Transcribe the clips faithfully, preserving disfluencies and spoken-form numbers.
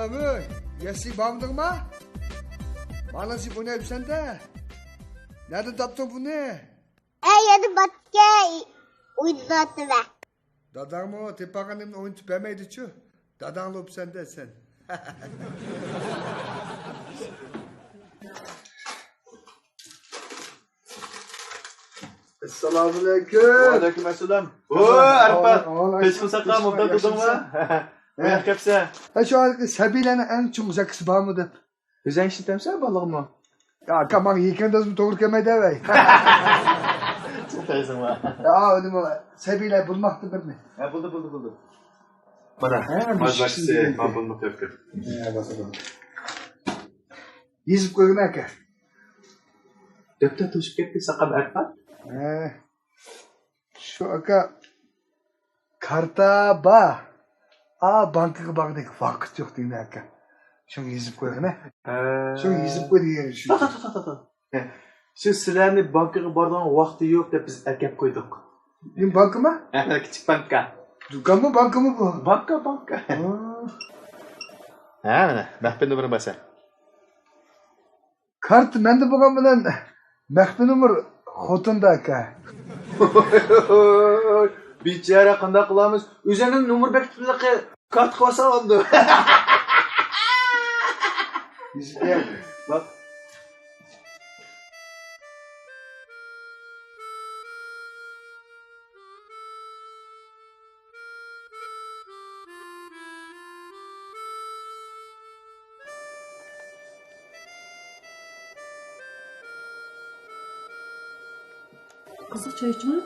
ئەمىر، يەسلىگە بارمىدىڭما؟ مانا سېنى ئوينايمىسەن-دە. نەدىن تاپتىڭ بۇنى؟ ئەي، يەنە باتكەي. ئوينىۋاتىمەن. داداڭمۇ تېپىۋالغان نېمىنى ئوينىتىپ بەرمەيدىچۇ؟ داداڭلا ئوپسەن-دە سەن. ئەسسالامۇئەلەيكۇم. ۋەئەلەيكۇم ئەسسالام. ۋو، ئەرپات. پېشىڭ ساقا، مۇبدەل تۇردۇڭمۇ؟ ھە، شۇ ھېلىقى سەبىيلەرنىڭ ئەڭ چوڭ زاكىسى بارمۇ دەپ. ئۆزەڭ ئىشلىتەمسەن بالىغىمۇ؟ يا ئاكا، ماڭا يېكەندازمۇ توغرا كەلمەيدۇ ۋەي. چىقتايسىڭما؟ يا، نېمە، سەبىيلەر بولماقتا بىرنى. ھە، بولدى، بولدى، بولدى. مانا، ھە، ماز باكىسى، مانا بولماقتا. ھە، بولدى، بولدى. يېزىپ قويغىن ئاكا. دەپتەر توشۇپ كەتتى، ساقام ئەرپات. ھە. شۇ ئاكا، كارتا بار. ئا، بانكىغا بارغۇدەك ۋاقىت يوق دېگىنى ئاكا. شۇنى يېزىپ قويغىنە. ھە. شۇنى يېزىپ قوي دېگەن شۇ. توختا، توختا، توختا، توختا. ھە. شۇ سىلەرنى بانكىغا بارىدىغان ۋاقتى يوق دەپ بىز ئەكەپ قويدۇق. نېمە بانكىما؟ ھە، كىچىك بانكا. دۇكانمۇ، بانكىمۇ بۇ؟ بانكا، بانكا. ھە. ھە، مانا، مەخپىي نومۇرۇم بار سەن. كارتا مەندە بولغان بىلەن مەخپىي نومۇر خوتۇندا ئاكا. بىچارە، قانداق قىلارمىز؟ ئۆزۈڭنىڭ نومۇر بەكتىلىقى كارتا قىلىۋالساڭ بولىدۇ. يۈزۈككە. باق. قىزىق چاي ئىچىڭە.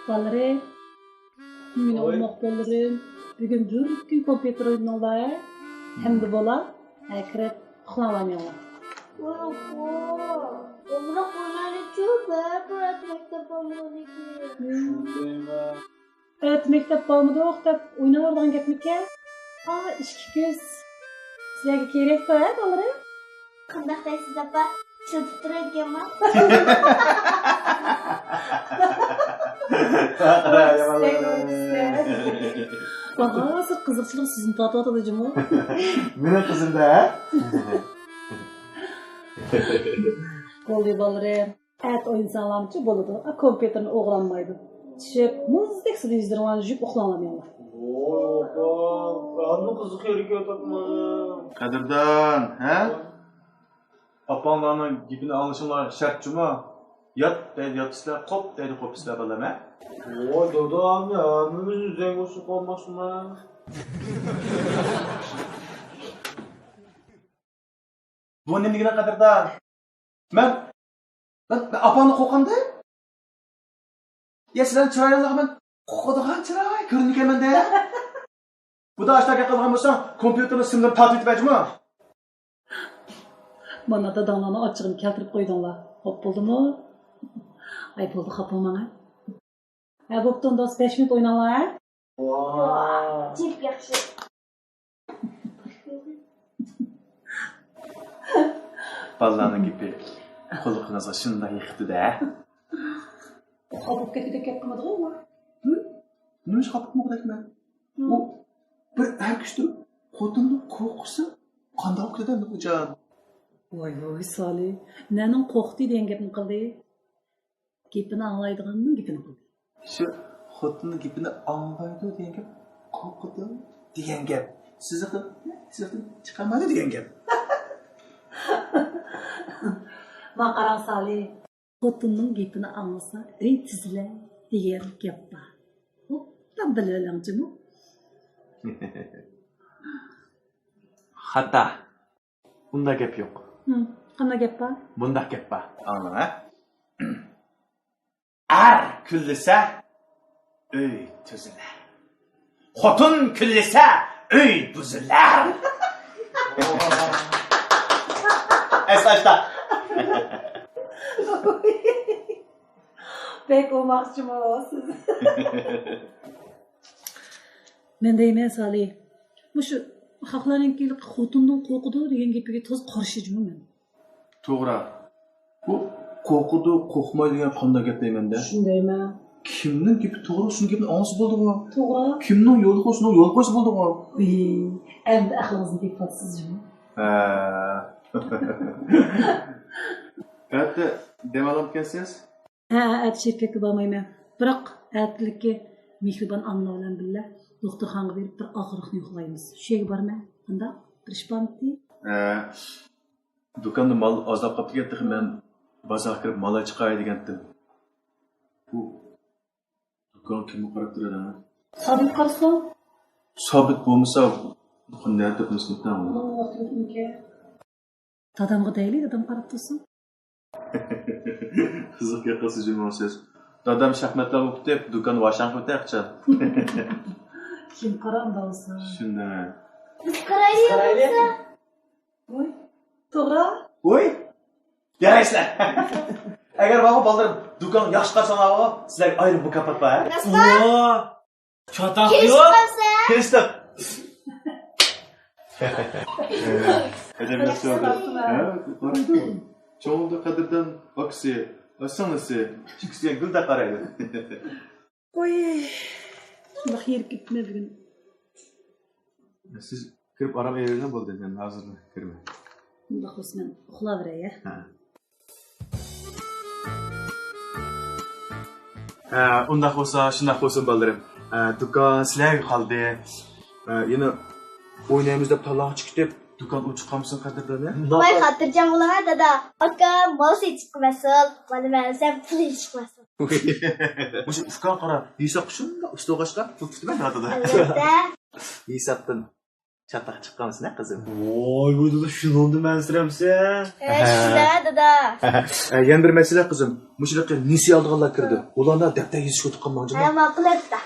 بالىلىرىم، مېنىڭ ئوي. ئوماق بالىلىرىم، بۈگۈن بىر كۈن كومپيۇتېر ئوينىدىڭلار، ھە؟ ھەمدە بولا، ھە، كىرىپ ئۇخلاۋالمايلا. ئويقۇ، ئوماق بالىلىرىچۇ بەرىبىر مەكتەپ بارمىدىكى. شۇندايمۇ؟ ئەتە مەكتەپ بارمىدۇق دەپ ئويناۋېرىدىغان گەپمىكەن؟ ئا، ئىككى كۆز سىلەرگە كېرەكتۇ ھە، بالىلىرىم؟ قانداق دەيسىز، ئاپا؟ ئىشلىتىپ تۇرىدىكەنما؟ ۋاھ، ھازىر قىزىقچىلىق سىزنى تارتىۋاتىدۇ جۇمۇ. مېنىڭ قىزىم-دە، ھە؟ بولدى، بالىلىرىم. ئەتە ئوينىساڭلارمۇچۇ بولىدۇ. ئا، كومپيۇتېرنى ئوغرىلانمايدۇ. چۈشۈپ، مۇزدەك سۇدا يۈزلىرىڭلارنى يۇيۇپ ئۇخلاڭلار مېڭىڭلار. ۋوي، ئاپا، ھازىرمۇ قىزىق يەرگە كېلىۋاتىمەن. قەدىردان، ھە؟ ئاپاڭلارنىڭ گېپىنى ئاڭلىشىڭلار شەرت جۇمۇ. يات دەيدۇ، ياتىسىلەر، قوپ دەيدۇ، قوپىسىلەر، بالام، ھە؟ ۋوي، دادا، ئەمدى ھەممىمىز ئۆزەڭگە ئوخشاپ قالماقچىمۇ؟ بۇ نېمە دېگىنىڭ قەدىردان؟ مەن، مەن، مەن ئاپاڭدىن قورقامدىم؟ يا، سىلەرنىڭ چىرايىڭلارغا مەن قورقىدىغان چىراي كۆرۈنىدىكەنمەن-دە. بۇدا ئاشۇنداق گەپ قىلىدىغان بولساڭ، كومپيۇتېرنى سىملىرىنى تارتىۋېتىپ بەرجىمۇ. مانا داداڭلارنىڭ ئاچچىقىنى كەلتۈرۈپ قويدۇڭلار. خوپ بولدىمۇ؟ ئاي، بولدى، خاپا بولماڭ ھە. ھە، بوپتۇ، ئۇنداق بولسا بەش مىنۇت ئويناڭلار، ھە؟ ۋاھ. جىپ ياخشى. بالىلارنىڭ گېپى قۇلىقىڭىزغا شۇنداق يېقىپتۇ-دە. خاپا بولۇپ كەتكۈدەك گەپ قىلمىدىغۇ ئۇ. ھە؟ نېمىشقا خاپا بولمىغۇدەكمەن؟ ھە. ئۇ بىر ئەر كىشى تۇرۇپ خوتۇنىدىن قورقۇسا قانداق بولىدۇ ئەمدى ئۇجان؟ ۋاي ۋاي سالى، نەنىڭ قورقتى دېگەن گەپنى قىلدى. گېپىنى ئاڭلايدىغاننىڭ گېپىنى قىلدى. شۇ خوتۇننىڭ گېپىنى ئاڭلايدۇ دېگەن گەپ، قورقىدۇ دېگەن گەپ. سىزىقتىن، سىزىقتىن چىقارمايدۇ دېگەن گەپ. ماڭا قاراڭ سالى. خوتۇننىڭ گېپىنى ئاڭلىسا ئۆي تۈزۈلەر دېگەن گەپ بار. ئوبدان بىلىۋېلىڭ جۇمۇ. خاتا. ئۇنداق گەپ يوق. ھىم، قانداق گەپ بار؟ بۇنداق گەپ بار. ئاڭلاڭ ھە. ئەر كۈنلىسە ئۆي تۈزۈلەر. خوتۇن كۈنلىسە ئۆي بۇزۇلار. ئەسلى ئاشۇنداق. بەك ئوماقچىمۇ سىز؟ مەن دەيمەن سالى، مۇشۇ خەقلەرنىڭكى خوتۇندىن قورقىدۇ دېگەن گېپىگە تازا قارشى جۇمۇ مەن. توغرا. بۇ قورقىدۇ، قورقمايدۇ دېگەن قانداق گەپ دەيمەن-دە؟ شۇنى دەيمەن. كىمنىڭ گېپى توغرا، شۇنىڭ گېپىنى ئاڭلىسا بولىدىغۇ. توغرا. كىمنىڭ يولىغا قويسا، شۇنىڭ يولىغا قويسا بولىدىغۇ. ۋىي، ئەمدى ئەقلىڭىزنى تېپىۋاتىسىز جۇمۇ. ھە. ئەتە دەم ئالامدىكەنسىز؟ ھە، ئەتە شىركەتكە بارمايمەن. بىراق ئەتىلىككە مېھرىبان ئانىلار بىلەن بىللە دوختۇرخانىغا بېرىپ بىر ئاغرىقنى يوقلايمىز. شۇ يەرگە بارىمەن. قانداق؟ بىر ئىش بارمىدى؟ ھە. دۇكاندا مال ئازلاپ قاپتىكەن، تېخى مەن بازارغا كىرىپ مال ئاچىقاي دېگەنتىم. بۇ دۇكانغا كىممۇ قاراپ تۇرىدۇ؟ سابىت قارىسۇن. سابىت بولمىسا، نەدە تۇرمىسۇن تەڭ. دادامغا دەيلى، دادام قاراپ تۇرسۇن. قىزىق گەپ قىلسا جۇمۇ سىز. دادام شاھمەتلەر ئوقۇتۇپ، دۇكان ۋاشاڭ قىلىپ ئاچقان. كىم قارامدا بولسا. شۇنداق. بىز قارايلى بولسا. ۋوي، توغرا. ۋوي، يارايسىلەر. ئەگەر ماڭا بالىلىرىم دۇكانغا ياخشى قارىساڭلارغۇ، سىلەرگە ئايرىم مۇكاپات بار، ھە؟ راستمۇ؟ ۋوي، چاتاق كېلىشىپ يوق. قالسا. كېلىشتۇق. ئەدەبىيات سۆزى. ھە، قارايدۇ. چوڭۇڭدا قەدىردان ئاكىسى، سىڭلىسى، ئىككىسىگە گۈلدەك قارايدۇ. قوي، شۇنداق ھېرىپ كېتىپمەن بۈگۈن. سىز كىرىپ ئارام ئېلىۋېرىڭ، بولدى، مەن ھازىرلا كىرىمەن. ئۇنداق بولسا مەن ئۇخلاۋېرەي، ھە؟ ھە. ھە، ئۇنداق بولسا شۇنداق بولسۇن بالىلىرىم. ھە، دۇكان سىلەرگە قالدى. ھە، يەنە ئوينايمىز دەپ تالاغا چىقىپ كېتىپ، دۇكان ئوچۇق قالمىسۇن قەدىردانلار. ۋاي، خاتىرجەم بولۇڭ دادا. ئاكام مال سېتىشقا مەسئۇل، مانا مەن بولسام پۇل ئېلىشقا مەسئۇل. مۇشۇ ئۇكاڭ قارا، ھېسابقا شۇنداق ئۇستا بولغاچقا پۇل تۇتىمەن دادا. ئەلۋەتتە. ھېسابتىن چاتاق چىققانسىنە قىزىم. ۋاي ۋاي دادا، شۇنىڭدىن ئەنسىرەمسەن؟ ھە، شۇنداق دادا. ھە، يەنە بىر مەسىلە قىزىم، مۇشۇلىقى نېسى ئالىدىغانلار كىردى. ئۇلاردا دەپتەر يېزىش ئۇنتۇپ قالماڭ جۇمۇ. ھە، ماقۇل دادا.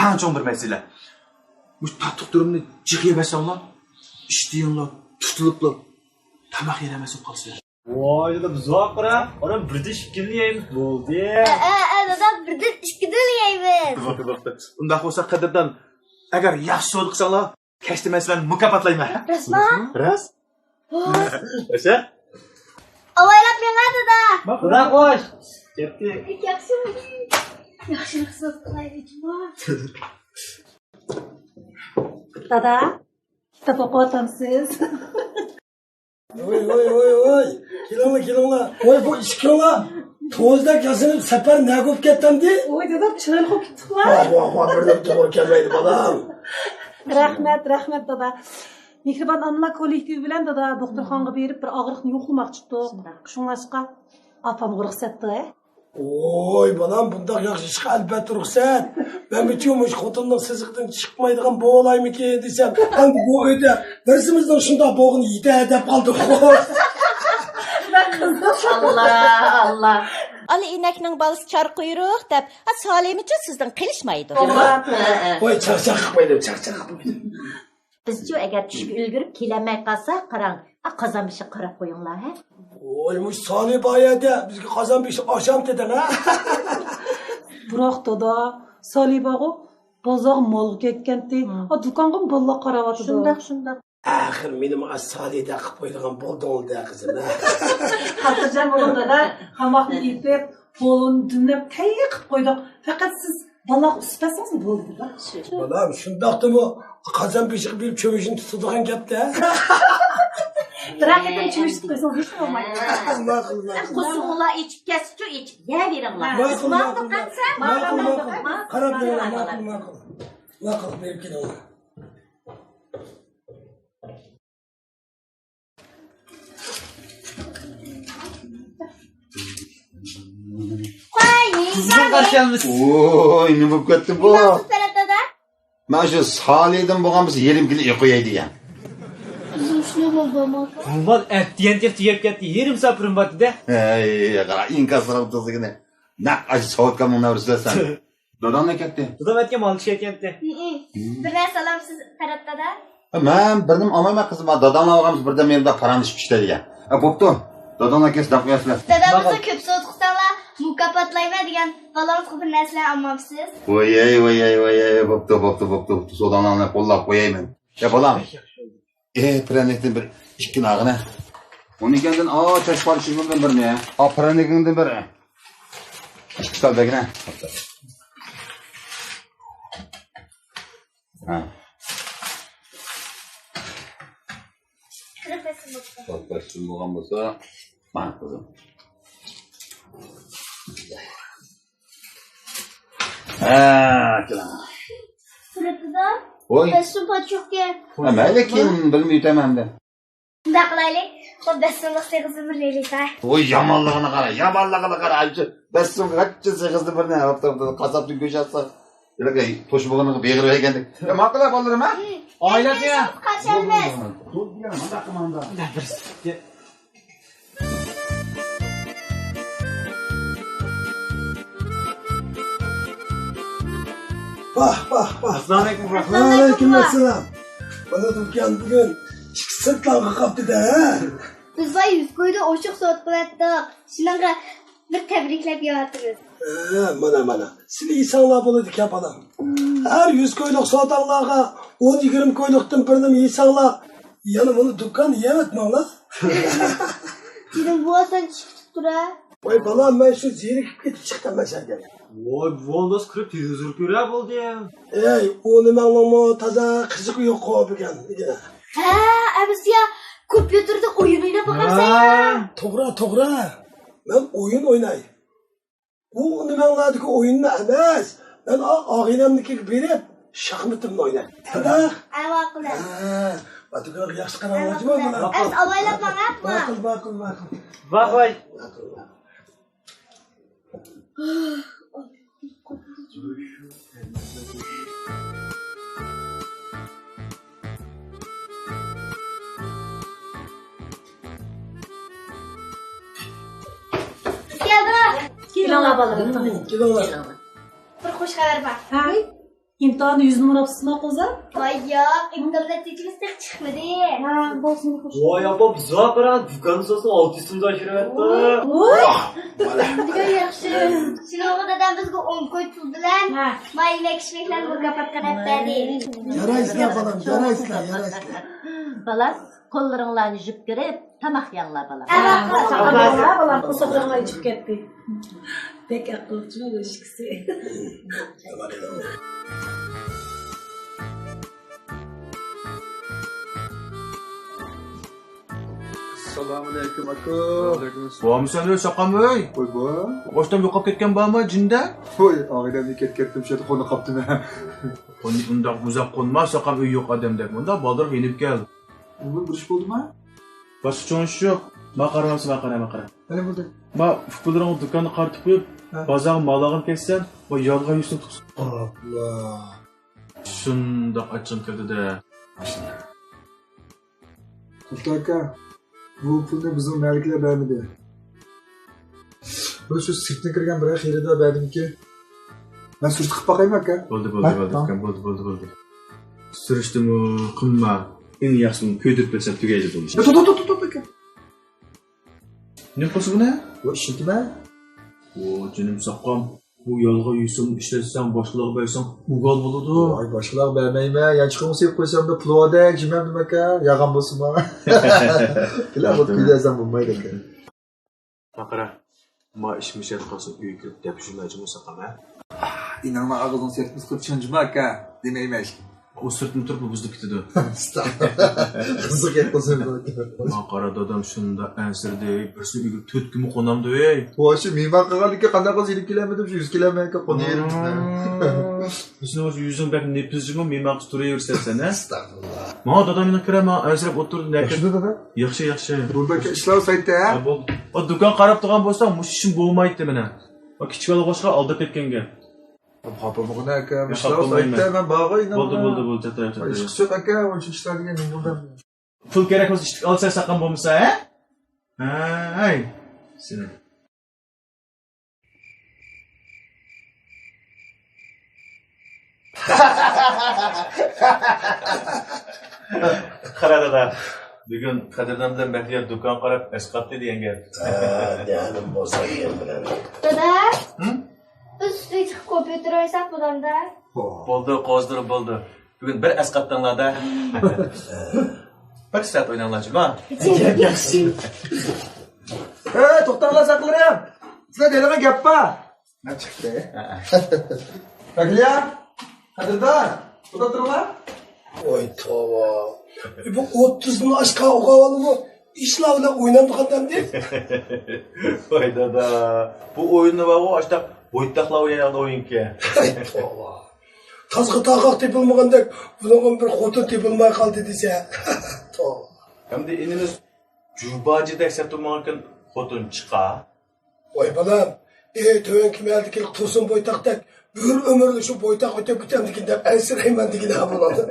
ئەڭ چوڭ بىر مەسىلە. مۇشۇ تاتلىق تۈرۈمنى جىق يەۋەرسەڭلار، ئىشتىيىڭلار تۇتۇلۇپلا تاماق يېيەلمەس بولۇپ قالىسىلەر. ۋاي دادا، بىز ۋاقىرا، ئاران بىردىن ئىككىدىن يەيمىز، بولدى. ئە، ئە، ئە، دادا، بىردىن ئىككىدىن يەيمىز. بوپتۇ، بوپتۇ. ئۇنداق بولسا قەدىردان، ئەگەر ياخشى سودا قىلساڭلار، كەچتە مەن سىلەرنى مۇكاپاتلايمەن. راستمۇ؟ راست. ۋاي. ئاشا. ئاۋايلاپ مېڭە دادا. خۇدا خوش. كەتتى. ياخشى. ياخشى سودا قىلايلى جۇمۇ. دادا، كىتاب ئوقۇۋاتامسىز؟ ۋوي، ۋوي، ۋوي، ۋوي. كېلىڭلار، كېلىڭلار. ۋوي، بۇ ئىككىڭلار توزدەك ياسىنىپ سەپەر نەگە بولۇپ كەتتىمدى؟ ۋوي، دادا، چىرايلىق بولۇپ كېتىپلا. ۋاھ، ۋاھ، ۋاھ، بىردەم توغرا كەلمەيدۇ، بالام. رەھمەت، رەھمەت، دادا. مېھرىبان ئانىلار كوللېكتىۋى بىلەن دادا دوختۇرخانىغا بېرىپ بىر ئاغرىقنى يوقلىماقچى ئىدۇق. شۇڭلاشقا ئاپامغا رۇخسەتتۇ، ھە؟ ۋوي، بالام، بۇنداق ياخشى ئىشقا ئەلۋەتتە رۇخسەت. مەنمۇچۇ مۇشۇ خوتۇننىڭ سىزىقىدىن چىقمايدىغان بولايمىكىن دېسەم، ئەمدى بۇ ئۆيدە بىرسىمىزنىڭ شۇنداق بولغىنى يېتەر دەپ قالدۇق. ئاللا، ئاللا. ئالا ئىنەكنىڭ بالىسى چار قۇيرۇق دەپ، ئا، سالىمىچۇ سىزدىن قېلىشمايدۇ. ۋوي، چاقچاق قىلمايدۇ، چاقچاق قىلمايدۇ. بىزچۇ ئەگەر چۈشكە ئۈلگۈرۈپ كېلەلمەي قالساق، قاراڭ، ئا، قازان بېشىغا قاراپ قويۇڭلار، ھە؟ ۋوي، مۇشۇ سالى بار يەردە بىزگە قازان بېشى ئاشامتى دەڭ، ھە؟ بىراق دادا، سالى بارغۇ، بازارغا مالغا كەتكەنتى. ھە. ئا، دۇكانغىمۇ بالىلار قاراۋاتىدۇ. شۇنداق، شۇنداق. ئاخىر مېنىمۇ ئا سالىدەك قىلىپ قويىدىغان بولدۇڭلار-دە، قىزىم، ھە؟ خاتىرجەم بولۇڭ دادا، تاماقنى ئېتىپ، پولۇنى دۈملەپ تەييار قىلىپ قويدۇق. پەقەت سىز بالىلارغا ئۇسسۇپ بەرسىڭىز بولدى، دادا. بالام، شۇنداقتىمۇ قازان بېشىغا بېرىپ چۆمۈچنى تۇتىدىغان گەپتە. بىرەر قېتىم چۆمۈچ تۇتۇپ قويسىڭىز ھېچنېمە بولمايدۇ. ماقۇل، ماقۇل. قورسىقىڭلار ئېچىپ كەتسىچۇ، ئېچىپ يەۋېرىڭلار. ماقۇل، ماقۇل، ماقۇل. ماقۇل، ماقۇل. قاراپ بېرىڭلار، ماقۇل، ماقۇل. ماقۇل، بېرىپ كېلىڭلار. قوي، قىزىم قارشى ئالمىسۇن. ۋوي، نېمە بولۇپ كەتتى بۇ؟ نېمە بولۇپ كەتتى دادا؟ مانا شۇ سالىدىن بولغان بولسا يېرىم كىلو ئېلىپ قوياي دېگەن. ئۆزۈم شۇنداق بولدۇم، ئاكا. بۇ مال ئەتىگەن تېخى تۈگەپ كەتتى، يېرىم سائەت بۇرۇن بارتتى-دە. ھەي، قارا، ئىنكاس قىلىپ تۇرسىغىنى. نەق ئاشۇ ساۋۇتكامنىڭ نەۋرىسىلەرسەن. داداڭ نەگە كەتتى؟ دادام ئەتىگەن مال ئىشىگە كەتتى. ھىم. بىر نەرسە ئالامسىز قەدىردان دادا؟ مەن بىرنېمە ئالمايمەن قىزىم، داداڭلار ئالغان بىردەم يېرىمدە پاراڭلىشىپ ئىشلەيدىغان. ھە، بوپتۇ. داداڭلار كەلسە دەپ قويارسىلەر. دادام بولسا كۆپ سودا قىلساڭلار مۇكاپاتلايمەن دېگەن. بالىڭىزغا بىر نەرسىلەر ئالمامسىز؟ ۋايەي، ۋايەي، ۋايەي، بوپتۇ، بوپتۇ، بوپتۇ، بوپتۇ. سوداڭلارنى قوللاپ قويايمەن. يا بالام. ئېھ، پىرەنىكتىن بىر ئىككىنى ئالغىنە. ئۇنىڭكىدىن ئا چاچ پارچىسىدىن بىرنى. ئا پىرىنىكىڭدىن بىر. ئىككى سال بەگنە. ھە. سالپاشچىم بولغان بولسا، ماڭا قىزىم. ھە، كېلىڭ. سۈرەتتە ۋوي. بەسسۇ پاچوقكە. ھە، مەيلى، كېيىن بىلمەي ئۆتەمەن ئەمدى. شۇنداق قىلايلى. خو، بەسسۇنلۇق سېغىزنى بىر نېلىسا. ۋوي، يامانلىقىنى قارا، يامانلىقىنى قارا. ئايچۇ، بەسسۇنلۇق قاچچا سېغىزنى بىرنى ئاپتاپتا قاسساپتىن گۆش ئالسا. ھېلىقى توشۇپ بولغىنىغا بېغىرىپ ئەكەندى. يا، ماقۇل، بالىلىرىم، ھە؟ ئائىلە. قاچانمىز؟ ۋاھ، ۋاھ، ۋاھ. ئەسسالامۇئەلەيكۇم. ۋەئەلەيكۇم ئەسسالام. مانا دۇكان بۈگۈن ئىككى سىرتلانغا قاپتىدە، ھە؟ بىز باي يۈز كويدا ئوشۇق سودا قىلىۋاتتۇق. شۇنىڭغا بىر تەبرىكلەپ يەۋاتىمىز. ھە، مانا، مانا. سىلى يېسەڭلار بولىدىكەن، بالام. ھەر يۈز كويلۇق سوداڭلارغا ئون يىگىرمە كويلۇقتىن بىرنىمۇ يېسەڭلار، يەنە بۇنى دۇكان يەۋەتمەڭلار. جېنىم بوۋا، سەن چىقىپ تۇرا. ۋاي بالام، مەن شۇ زېرىكىپ كېتىپ چىقتىم مەن شەھەرگە. ۋاي، ۋالداس كىرىپ تېلېۋىزور كۆرە بولدى. ئەي، ئۇ نېمەڭنىڭمۇ تازا قىزىقى يوق بولغان بۈگۈن. ھە، ئەمىسە يا كومپيۇتېردا ئويۇن ئويناپ باقامسەن يا؟ ھە. توغرا، توغرا. مەن ئويۇن ئويناي. بۇ نېمەڭلاردىكى ئويۇننى ئەمەس، مەن ئا-، ئاغىنەمنىڭكىگە بېرىپ، شاھمىتىمنى ئويناي. قانداق؟ ئەۋا قىلىڭ. ھە، ئاتىگۈل ياخشى قاراڭلار، جۇمۇ بۇلار. ئەمىسە ئاۋايلاپ ماڭا. ماقۇل، ماقۇل، ماقۇل. ۋاھ، ۋاي. ماقۇل، ماقۇل. كېلىڭلار، بالىلىرىم. كېلىڭلار. بىر خوش خەۋەر بار. ھە؟ ئىمتىھاندا يۈز نومۇر ئاپسىزما، قىزىم؟ ۋاي ياق، ئىمتىھان نەتىجىمىز تېخى چىقمىدى. ھە، بولسۇن، خوش. ۋاي ئاپا، بىزلا بىر دۇكان سالسا ئالتە يۈز سومدىن ئاشۇرۇۋەتتى. ۋوي! دېگەن ياخشى. شۇنىڭغا دادام بىزگە ئون كوي پۇل بىلەن ھە. مايلى مەكىشمەكلەرنى مۇكاپات قىلىپ بەردى. يارايسىلەر بالام، يارايسىلەر، يارايسىلەر. بالام، قوللىرىڭلارنى يۇيۇپ كىرىپ، تاماق يەڭلار، بالام. ئەۋە، ساقال بالام، قورساقلىرىڭلار ئېچىپ كەتتى. بەك ئەقىللىقچىمۇ بۇ ئىككىسى. ئەسسالامۇئەلەيكۇم، ئاكا. ۋەئەلەيكۇم ئەسسالام. بارمىسەن ئۆي، ساقام ئۆي؟ ۋاي، بار. ئاشتام يوقاپ كەتكەن بارمۇ، جىندە؟ ۋاي، ئاغىنەمنى كەتكەنتىم، شۇ يەردە قونۇپ قاپتىمەن. قون-، ئۇنداق ئۇزاق قونما، ساقام ئۆي يوق ئادەمدەك. مۇنداق بالدۇرراق يېنىپ كەل. بۇ بىر ئىش بولدىما؟ باشقا چوڭ ئىش يوق. ما قارىمامسەن، ما قارا، ما قارا. مانا بولدى. ما ئۇكىلىرىڭنى دۇكاندا قارىتىپ قويۇپ، ھە. بازارغا مال ئالغىلى كەتسەن، ما يالغان يۈزۈڭ تۇتسۇن. ئاپلا. شۇنداق ئاچچىقىم كەلدى-دە. توختا ئاكا، بۇ پۇلنى بىزنىڭ مەھەللىدىكىلەر بەرمىدى. بۇ شۇ سىرتتىن كىرگەن بىرەر خېرىدار بەردىمىكىن؟ مەن سۈرۈشتە قىلىپ باقايمۇ، ئاكا؟ بولدى، بولدى، ھە؟ بولدى، تامام. ئۇكام، بولدى، بولدى، بولدى. سۈرۈشتىمۇ قىلما. ئەڭ ياخشىسى بۇنى كۆيدۈرۈپ بەرسەم تۈگەيدۇ بۇ ئىش. يا، توختا، توختا، توختا، ئاكا. نېمە قىلسا بۇنى؟ بۇ ئىشلىتىمەن. ئۇ، جېنىم ساقام. بۇ يالغان يۈزۈڭنى ئىشلەتسەڭ، باشقىلارغا بەرسەڭ، ئۇگال بولىدۇ. ۋاي، باشقىلارغا بەرمەيمەن. يانچۇقۇمغا سېلىپ قويسام دە، پۇل بار دەك، جىمەم نېمە ئاكا؟ يالغان بولسىمۇ. كېلە، بۇ كۈيلەرسەڭ بولمايدۇ ئاكا. پاقىرا، ما ئىش مىشەت قالسۇن، ئۆيگە كىرىپ دەپ يۈرمەيچۇ بولساقام، ھە؟ ئىنىڭنىڭ ئاغزىنى سەرتمىز قىلىپ چىڭجىما ئاكا، دېمەيمەن ھېچكىم. ئۇ سىرتتىن تۇرۇپلا بۇزۇلۇپ كېتىدۇ. قىزىق گەپ قىلسا. ما قارا دادام شۇنداق ئەنسىرىدى، بىرسى ئۆيگە تۆت كۈنمۇ قونامدۇ، ھەي. ۋاي، شۇ مېھمان قىلغاندىكىن قانداق قىلسا يېنىپ كېلەلمىدىم، شۇ يۈز كېلەلمەيكەن، قونۇۋېرىپتىمەن. سېنىڭ يۈزۈڭ بەك نېپىزجىمۇ، مېھمان قىلىپ تۇرۇۋېرىسەن سەن، ھە؟ ئەستەغپۇرۇللا. ماڭا دادام يېنىغا كىرە، ماڭا ئەنسىرەپ ئولتۇردۇم، نەكىت. ياخشىمۇ دادا؟ ياخشى، ياخشى. بۇ بەك ئىشلار سايتتا، ھە؟ ھە، بولدى. ئا، دۇكان قاراپ تۇرغان بولساڭ، مۇشۇ ئىشىم بولمايتتى مېنىڭ. ئا، كىچىك بالا بولغاچقا ئالداپ كەتكەنگە. خاپا بولغىنا ئاكا، ياق، مۇشۇلار خاپا بولمايمەن. سايتتا مەن بارغۇ ئىنىڭ. بولدى، بولدى، بولدى، تەتە، تەتە. ئىشقا سۆپ ئاكا، ئۇنچە ئىشلار دېگەن نېمە بولدى؟ پۇل كېرەك بولسا ئىشتىك ئالسا ساقام بولمىسا، ھە؟ ھەي، سېنى. قارا دادا، بۈگۈن قەدىردان بىلەن مەھلىيا دۇكان قاراپ ئەسقاتتى دېگەن گەپ. ھە، دېگەنىم بولسا دېگەن بىلەن. دادا، ھە؟ بىز ئۈستىگە چىقىپ كومپيۇتېر ئوينىساق بولامدا؟ بولدى، قوزدۇرۇپ بولدى. بۈگۈن بىر ئەسقاتتىڭلار-دە. بىر سائەت ئويناڭلار جۇما. ئەجەب ياخشى. ئەي، توختاڭلار ساقلىرىم. سىلەر دەيدىغان گەپ بار. مەن چىقتى. بەكرىيە، قەدىردان، توختاپ تۇرۇڭلار. ۋاي توۋا. بۇ ئوتتۇز مىڭ ئاشقا ئوقۇۋالىمۇ؟ ئىشلار بىلەن ئوينامدىغان ئەمدى. ۋاي دادا، بۇ ئويۇننى بارغۇ ئاشتاق بويتاقلار ئوينايدىغان ئويۇنكەن. ۋاي توۋا. تازغا تاغاق تېپىلمىغاندەك، بۇنىڭغا بىر خوتۇن تېپىلماي قالدى دېسە. توۋا. ئەمدى ئىنىمىز جۇباجىدەك سەتۇمىغانكىن خوتۇن چىقا. ۋاي بالام، ئى تۆۋەنكى مەھەللىدىكى تۇرسۇن بويتاقتەك بىر ئۆمۈرلا شۇ بويتاق ئۆتۈپ كېتەمدىكىن دەپ ئەنسىرەيمەن دېگىنە بولىدۇ.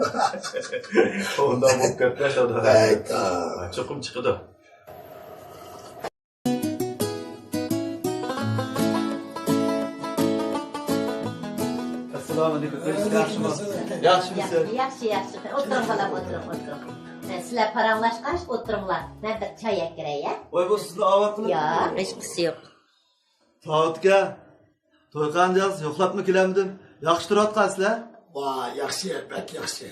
ئۇنداق بولۇپ كەتمەس دادا. ھەيتا. چوقۇم چىقىدۇ. ئەسسالامۇ ئەلەيكۇم. ياخشىمۇ؟ ياخشىمۇسىز؟ ياخشى، ياخشى. ئولتۇرۇڭ بالام، ئولتۇرۇڭ، ئولتۇرۇڭ. سىلەر پاراڭلاشقاچ ئولتۇرۇڭلار. مەن بىر چاي ئەكىرەي، يا؟ ۋاي، بۇ سىزنى ئاۋات قىلىپ. ياق، ھېچقىسى يوق. ساۋۇت ئاكا، تويخانىجان يوقلاپمۇ كېلەلمىدىم. ياخشى تۇرۇۋاتقانسىلەر؟ ۋاي، ياخشى، بەك ياخشى.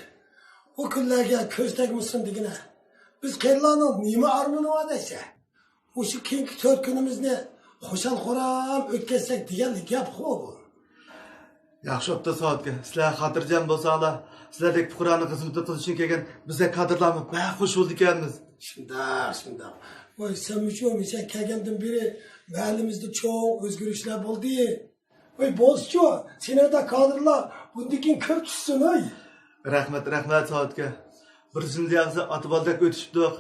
ئۇ كۈنلەرگە كۆز تەگمىسۇن دېگىنە. بىز قېرىلارنىڭ نېمە ئارمىنى بار دەيسە؟ مۇشۇ كېيىنكى تۆت كۈنىمىزنى خۇشال-خۇرام ئۆتكۈزسەك دېگەن گەپقۇ بۇ. ياخشى بوپتۇ، ساۋۇت ئاكا. سىلەر خاتىرجەم بولساڭلار، سىلەردەك پۇقرانىڭ خىزمىتىنى قىلىش ئۈچۈن كەلگەن بىزدەك كادىرلارمۇ بەك خۇش بولىدىكەنمىز. شۇنداق، شۇنداق. ۋاي، سەنمۇچۇ، مەن كەلگەندىن بېرى مەھەللىمىزدە چوڭ ئۆزگىرىشلەر بولدى. ۋاي، بولسىچۇ، سېنىڭدەك كادىرلار بۇندىن كېيىن كۆپ چۈشسۇن، ۋاي. رەھمەت، رەھمەت، ساۋۇت ئاكا. بىر يىلدىن زىيادە ئاتا-بالىدەك ئۆتۈشۈپتۇق.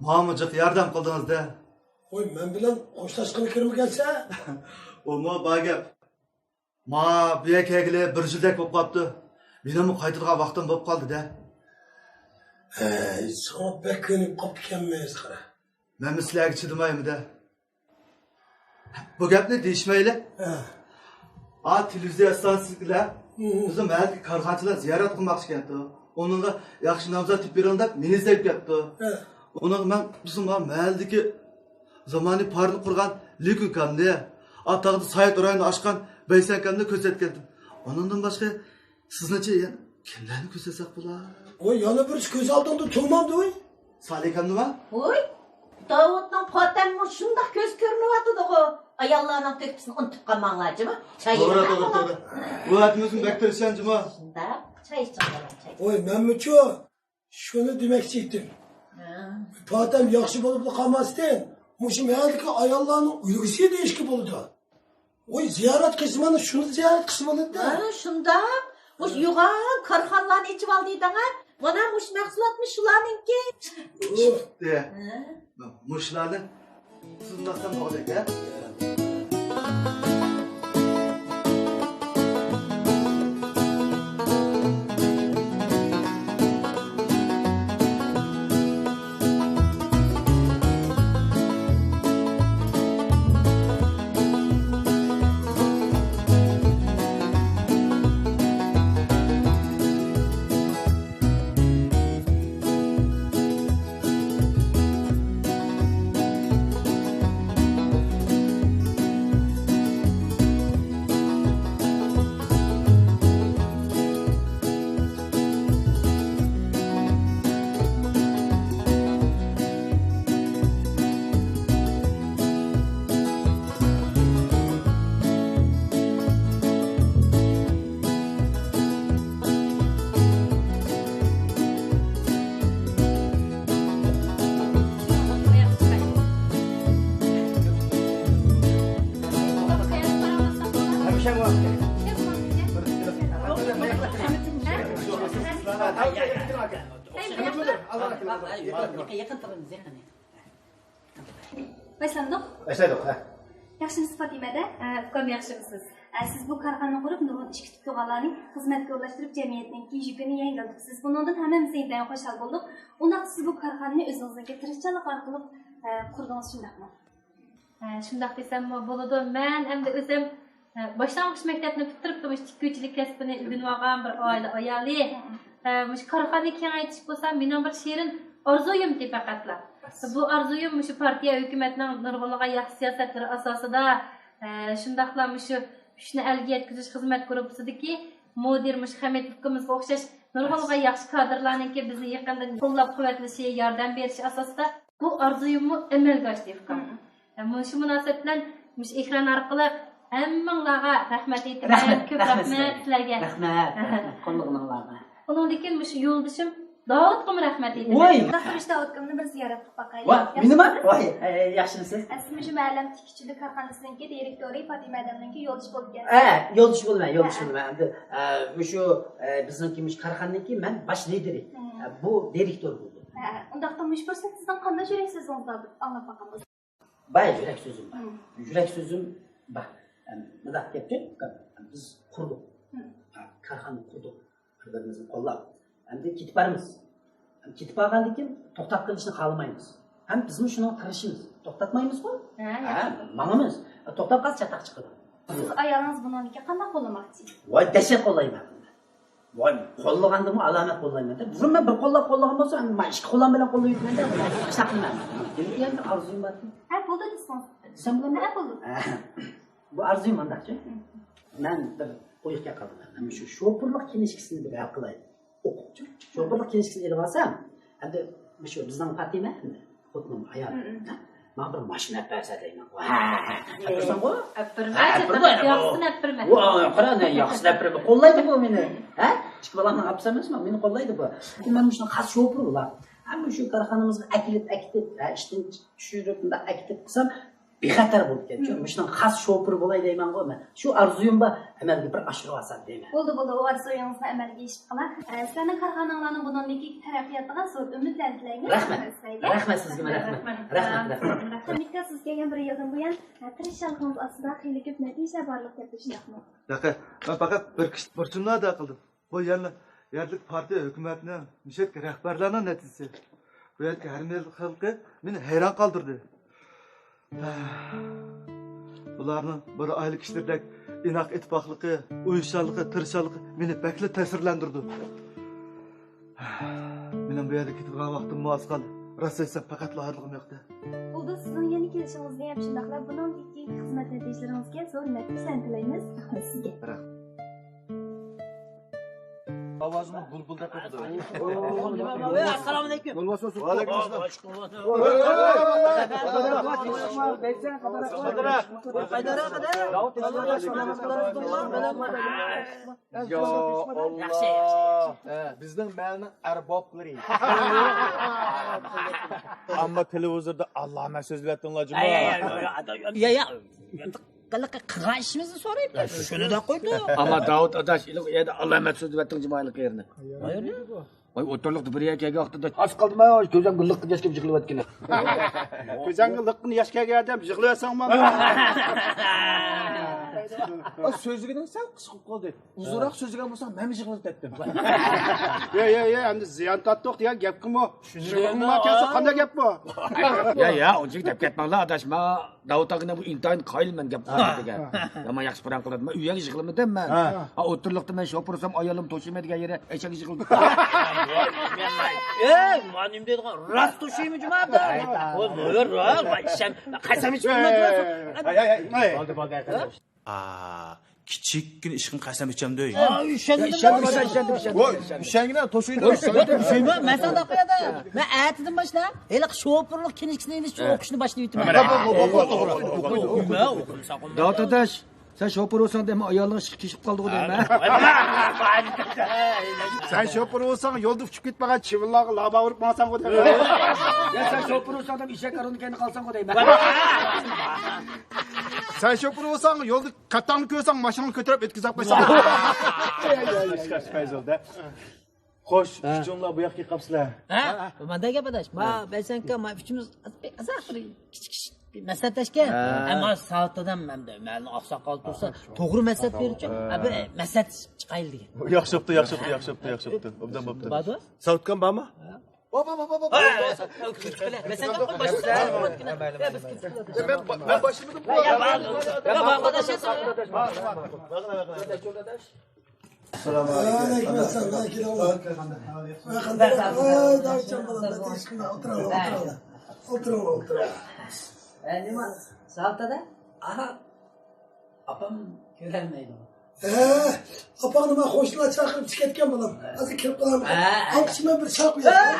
ماڭىمۇ جىق ياردەم قىلدىڭىز-دە. ۋاي، مەن بىلەن خوشلاشقىلى كىرمىگەنسەن؟ ئۇمۇ بار گەپ. ماڭا بۇ يەرگە كەلگىلى بىر يىلدەك بولۇپ قاپتۇ. مېنىڭمۇ قايتىدىغان ۋاقتىم بولۇپ قالدى-دە. ھەي، ساڭا بەك كۆنۈپ قاپتىكەنمىز، قارا. مەنمۇ سىلەرگە چىدىمايمەن-دە. بۇ گەپنى دېيىشمەيلى. ھە. ئا، تېلېۋىزىيە ئىستانسىسىدىكىلەر ھە. بىزنىڭ مەھەللىدىكى كارخانىچىلار زىيارەت قىلماقچىكەنتۇ. ئۇنىڭغا ياخشى نامزات تېپىپ بېرىڭ دەپ مېنى ئىزدەپ كەپتۇ. ھە. ئۇنىڭغا مەن بىزنىڭ مانا مەھەللىدىكى زامانىي پارنىك قۇرغان لىكۇن ئاكامنى، ئاتاغدا سايت رايونىدا ئاچقان بەيسەن ئاكامنى كۆرسەتكەنتىم. ئۇنىڭدىن باشقا سىزنىڭچە يەنە كىملەرنى كۆرسەتسەك بولا؟ ۋاي، يەنە بىرسى كۆز ئالدىڭدا تۇرمامدۇ، ۋاي؟ سالىھ ئاكامنىما؟ ۋاي، داۋۇتنىڭ پاتەممۇ شۇنداق كۆز كۆرۈنۈۋاتىدىغۇ. ئاياللارنىڭ تۆھپىسىنى ئۇنتۇپ قالماڭلار جۇمۇ. چاي توغرا، ئىچىڭلار توغرا، توغرا. بۇ ئاتىمىزمۇ بەك تىرىشچان جۇمۇ. شۇنداق، چاي ئىچىڭلار، چاي. ۋاي، مەنمۇچۇ شۇنى دېمەكچى ئىدىم. ھە. پاتەم ياخشى بولۇپلا قالماستىن، مۇشۇ مەھەللىدىكى ئاياللارنىڭ ئۈلگىسى دېيىشكە بولىدۇ. ۋاي، زىيارەت قىلسا مانا شۇنى زىيارەت قىلسا بولىدۇ. ھە، شۇنداق. مۇشۇ يوغان كارخانىلارنى ئېچىۋالدى دەڭە. مانا مۇشۇ مەھسۇلاتمۇ شۇلارنىڭكى. ئۇھ. ھە. مۇشۇلارنى سىزماسام بولدى ئەكە. يېقىن تۇرىمىز، يېقىن. باشلامدۇق؟ باشلايدۇق، ھە. ياخشىمۇسىز پاتىمە دە؟ ھە، ئۇكام، ياخشىمۇسىز؟ ھە، سىز بۇ كارخانىنى قۇرۇپ، نۇرغۇن ئىش كۈتۈپ تۇرغانلارنى خىزمەتكە ئورۇنلاشتۇرۇپ، جەمئىيەتنىڭكى يۈكىنى يەڭگىلدىپسىز. بۇنىڭدىن ھەممىمىز ئىنتايىن خۇشال بولدۇق. ئۇنداقتا سىز بۇ كارخانىنى ئۆزىڭىزنىڭكى تىرىشچانلىق ئارقىلىق، ھە، قۇردىڭىز، شۇنداقمۇ؟ ھە، شۇنداق دېسەممۇ بولىدۇ. مەن ئەمدى ئۆزۈم، ھە، باشلانغۇچ مەكتەپنى پۈتتۈرۈپلا مۇشۇ تىككۈچىلىك كەسپىنى ئۆگىنىۋالغان بىر ئائىلە ئايالى. ھە، مۇشۇ كارخانىنى كېڭەيتىش بولسا مېنىڭ بىر شېرىن ئارزۇيۇمتى پەقەتلا. بۇ ئارزۇيۇم مۇشۇ پارتىيە، ھۆكۈمەتنىڭ نۇرغۇنلىغان ياخشى سىياسەتلىرى ئاساسىدا، ھە، شۇنداقلا مۇشۇ كۈچنى ئەلگە يەتكۈزۈش خىزمەت گۇرۇپپىسىدىكى مۇدىر مۇشۇ خەمىت ئۇكىمىزغا ئوخشاش نۇرغۇنلىغان ياخشى كادىرلارنىڭكى بىزنى يېقىندىن قوللاپ-قۇۋۋەتلىشى، ياردەم بېرىشى ئاساسىدا بۇ ئارزۇيۇممۇ ئەمەلگە ئاشتى، ئۇكام. مم. مۇشۇ مۇناسىۋەت بىلەن مۇشۇ ئېكران ئارقىلىق ھەممىڭلارغا رەھمەت ئېيتىمەن. رەھمەت، كۆپ رەھمەت، رەھمەت سىلەرگە. رەھمەت، رەھمەت، قوللىغىنىڭلارغا. ئۇنىڭدىن كېيىن مۇشۇ يولدىشىم داۋۇتقىمۇ رەھمەت ئېيتىمەن. ۋاي. ئۇنداقتا مۇشۇ داۋۇتكىمنى بىز زىيارەت قىلىپ باقايلى. ۋاي، مېنىمۇ؟ ۋاي، ئە، ياخشىمۇسىز؟ سىز مۇشۇ مەھەللەمدىكى كىچىككىچىلىك كارخانىسىنىڭكى دىرېكتورى پاتىمە ھەدەمنىڭكى يولدىشى بولىدىكەنسىز. ئە، يولدىشى بولىمەن، يولدىشى بولىمەن. ئەمدى، ئە، مۇشۇ، ئە، بىزنىڭكى مۇشۇ كارخانىنىڭكى مەن باش لىدېرى. مم. ئە، بۇ دىرېكتور بولدى. ھە، ئۇنداقتا مۇشۇ پۇرسەتتە سىزنىڭ قانداق يۈرەك سۆزىڭىزنى ئاڭلاپ باقامىز. باي يۈرەك سۆزۈم بار. مم. يۈرەك سۆزۈم بار. ئەم، مۇنداق گەپكى، بىز قۇردۇق. مم. ھە، كارخانا قۇردۇق. بىر-بىرىمىزنى قوللاپ. ئەمدى كېتىپ بارىمىز. ئەم، كېتىپ بارغاندىن كېيىن توختاپ قېلىشنى خالىمايمىز. ھەم بىزمۇ شۇنىڭغا تىرىشىمىز. توختاتمايمىزغۇ؟ ھە، ھە، ماڭىمىز. توختاپ قالسا چاتاق چىقىدۇ. سىز ئايالىڭىز بۇنىڭدىن كېيىن قانداق قوللىماقچى؟ ۋاي، دەھشەت قوللايمەن. ۋاي، قوللىغاندىمۇ ئالامەت قوللايمەن. بۇرۇن مەن بىر قوللاپ قوللىغان بولسا، مەن ئىككى قوللام بىلەن قوللايتتىم. شۇنداق قىلمايمەن. يەنە بىر ئارزۇيۇم بار. ھە، بولدى دېسىڭىز. دېسەم بولامدۇ؟ ھە، بولدى. بۇ ئارزۇيۇم مۇنداقچۇ. مم. مەن بىر ئويۇقكەن قالدىم. مەن شۇ شوپۇرلۇق كىنىشكىسىنى بىر ھەل قىلاي. ئوقۇپچۇ. شوپۇرلۇق كىنىشكىسىنى ئېلىپ ئالسام، ئەمدى مۇشۇ بىزنىڭ پاتىمە، خوتۇنۇم، ئايال. مم، مم. ماڭا بىر ماشىنا ئەپ بەرسە دەيمەنغۇ. ھە، ھە، ھە. ئەپەرسەڭغۇ. ئەپەرمە، ھە، ئەپەرمە. ياخشىسىنى ئەپەرمە. ۋا، قارا، نە ياخشىسىنى ئەپەرمە. قوللايدۇ بۇ مېنى. ھە؟ ئىككى بالامنىڭ ئاپىسى ئەمەسمۇ، مېنى قوللايدۇ بۇ. مەن مۇشۇنىڭ خاس شوپۇرى بۇلار. ھەممە شۇ كارخانىمىزغا ئەكېلىپ، ئەكېتىپ، ھە، ئىشتىن چۈشۈرۈپ، مۇنداق ئەكېتىپ قىلسام، بىخەتەر بولىدىكەن. مم. مۇشۇنىڭ خاس شوپۇرى بولاي دەيمەنغۇ مەن. شۇ ئارزۇيۇمنى ئەمەلگە بىر ئاشۇرۇۋالسام دەيمەن. بولدى، بولدى، ئۇ ئارزۇيىڭىزنى ئەمەلگە ئېشىپ قىلار. ئە، سىلەرنىڭ كارخاناڭلارنىڭ بۇنىڭدىن كېيىنكى تەرەققىياتىغا زور ئۈمىدلەرنى تىلەيمىز. رەھمەت. سىلەرگە. رەھمەت سىزگىمۇ، رەھمەت. رەھمەت. رەھمەت، رەھمەت. رەھمەت. خەمىت ئاكا، سىز كەلگەن بىر يىلدىن بۇيان، ئە، تىرىشچانلىقىڭىز ئاستىدا خېلى كۆپ نەتىجىلەر بارلىققا كەلدى، شۇنداقمۇ؟ ياق، مەن پەقەت بىر كىشى بۇرچۇمنى ئادا قىلدىم. بۇ يەرلىك، يەرلىك پارتىيە، ھۆكۈمەتنىڭ، مۇشۇ يەردىكى رەھبەرلەرنىڭ نەتىجىسى. بۇ يەردىكى ھەر مىللەت خەلقى مېنى ھەيران قالدۇردى. بۇلارنىڭ بىر ئائىلە كىشىلىرىدەك ئىناق، ئىتتىپاقلىقى، ئۇيۇشچانلىقى، تىرىشچانلىقى مېنى بەكلا تەسىرلەندۈردى. مېنىڭ بۇ يەردىن كېتىدىغان ۋاقتىممۇ ئاز قالدى. راست ئېيتسام، پەقەتلا ھازىرلىقىم يوقتى. بولدى، سىزنىڭ يەنە كېلىشىڭىزنى ھەم شۇنداقلا بۇنىڭدىن كېيىنكى خىزمەت نەتىجىلىرىڭىزگە زور نەتىجىلەرنى تىلەيمىز. رەھمەت سىزگە. رەھمەت. ئاۋازىمۇ بۇلبۇلدەك قىلىدۇ. ئەسسالامۇ ئەلەيكۇم. ۋەئەلەيكۇم ئەسسالام. يا ئاللا. بىزنىڭ مەھەللىنىڭ ئەربابلىرى. ئەمما تېلېۋىزوردا ئاللامە سۆزلەۋەتتىڭلار جۇمۇ. يا، يا. قىلغان ئىشىمىزنى سورايدۇ. شۇنى دەپ قويدۇ. ئەمما داۋۇت ئاداش، ئۇ يەردە ئالامەت سۆزلەۋەتتىڭ جۇمۇ ھېلىقى يېرىنى. ۋاي، ئوتتۇرىلىقتا بىر يەر كەلگەن ۋاقتىدا. ئاز قالدىما، كۆزۈمگە لىق ياش كېلىپ يىغلىۋەتكىنى. كۆزۈڭگە لىققىنە ياش كەلگەن ئادەم يىغلىۋەتسەڭمۇ. سۆزلىگىنىڭ سەل قىسقا قىلىپ قالدى. ئۇزۇنراق سۆزلىگەن بولساڭ، مەنمۇ يىغلىتەتتىم. يا، يا، يا، ئەمدى زىيان تارتتۇق دېگەن گەپكىمۇ؟ چۈشىنىشىڭىزمۇ كەلسە قانداق گەپ بۇ؟ يا، يا، ئۇنچىلىك دەپ كەتمەڭلار، ئاداش. ماڭا داۋۇت ئاكىنىڭ بۇ ئىنتايىن قايىل مەن گەپ قىلغان گېپىگە. يامان ياخشى پاراڭ قىلىدۇ. مەن ئۇ يەرگە يىغلىمىدىم مەن. ھە. ھە، ئوتتۇرىلىقتا مەن شوپۇر بولسام، ئايالىم توشۇيمەن دېگەن يېرى ئەشەگە يىغلىدى. ئەي، مانا نېمە دەيدىغان؟ راست توشۇيمۇ جۇما؟ ۋاي، ۋاي، ۋاي، ئىشەن، قەسەم ئىچىپ بولدى، بولدى، بولدى. ئا، كىچىككىنە ئىشقىن قەسەم ئىچەمدۇ؟ ئا، ئۈشەندىم، ئۈشەندىم، ئۈشەندىم. ۋاي، ئۈشەنگىنە توشۇيدۇ. مەن ساڭا دەپ قويادا. مەن ئەتىدىن باشلاپ ھېلىقى شوپۇرلۇق كىنىشكىسىنى ئېلىش ئوقۇشنى باشلاۋېتىمەن. داۋۇت ئاداش، سەن شوپۇر بولساڭ دەيمەن، ئايالىڭ ئىشقا كېچىكىپ قالدىغۇ دەيمەن. سەن شوپۇر بولساڭ يولدا ئۇچۇپ كېتىپ قالغان چىۋىنلارغا لابا ئۇرۇپ ماڭساڭغۇ دەيمەن. يا، سەن شوپۇر بولساڭ دەيمەن، ئېشەك ئارۇننىڭ كەينىدە قالساڭغۇ دەيمەن. سەن شوپۇر بولساڭ يولدا كاتتاڭنى كۆرسەڭ، ماشىنىڭنى كۆتۈرۈپ ئۆتكۈزۈپ قويساڭ. خوش، ئۈچۈڭلار بۇ ياققا كېلىپ قاپسىلەر. ھە؟ مانداق گەپ ئاداش. ما بەرسەڭكە، ما ئۈچىمىز ئازراق بىر كىچىك كىچىك بىر مەسلىھەتلەشكەن. ھە. ئەمما ساۋۇت دادام، ئەمدى مەھەللىنىڭ ئاقساقالى تۇرسا، توغرا مەسلىھەت بېرىدىچۇ. ھە، بىر مەسلىھەت چىقايلى دېگەن. ياخشى بوپتۇ، ياخشى بوپتۇ، ياخشى بوپتۇ، ياخشى بوپتۇ. ئوبدان بوپتۇ. بارمۇ؟ ساۋۇتكام بارمۇ؟ مەن، مەن باشلىمىدىم. ئەسسالامۇ ئەلەيكۇم. ئەسسالامۇ ئەلەيكۇم. ئولتۇرۇڭ، ئولتۇرۇڭ. ئە، نېمە؟ ساۋۇت دادا؟ ئاپام كۆرەلمەيدۇ. ھە، ئاپاڭنى مانا قوشنىلار چاقىرىپ چىقىۋەتكەن بالام. ھازىر كىرىپ قالامەن. ھە. ئاڭقىچە مەن بىر چاي قۇياي.